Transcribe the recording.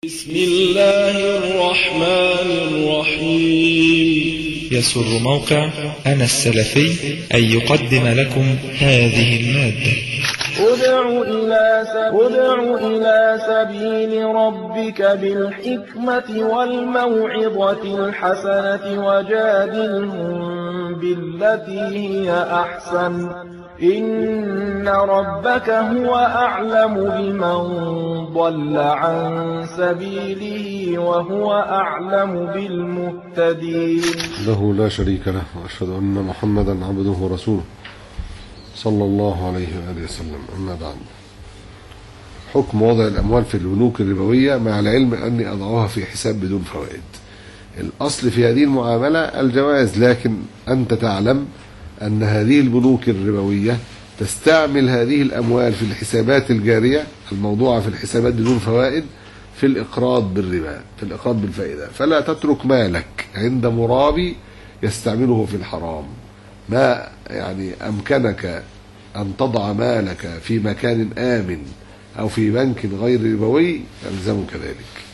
بسم الله الرحمن الرحيم. يسر موقع أنا السلفي أن يقدم لكم هذه المادة. ادع إلى سبيل ربك بالحكمة والموعظة الحسنة وجادلهم بالتي هي أحسن إن ربك هو أعلم بمن ضل عن سبيله وهو أعلم بالمهتدين. له لا شريك له، وأشهد أن محمدا عبده ورسوله صلى الله عليه وآله وسلم. أما بعد، حكم وضع الأموال في البنوك الربوية مع العلم أني أضعها في حساب بدون فوائد. الأصل في هذه المعاملة الجواز، لكن أنت تعلم أن هذه البنوك الربوية تستعمل هذه الأموال في الحسابات الجارية الموضوعة في الحسابات بدون فوائد في الإقراض بالربا، في الإقراض بالفائدة. فلا تترك مالك عند مرابي يستعمله في الحرام. ما يعني أمكنك أن تضع مالك في مكان آمن أو في بنك غير ربوي يلزمك ذلك.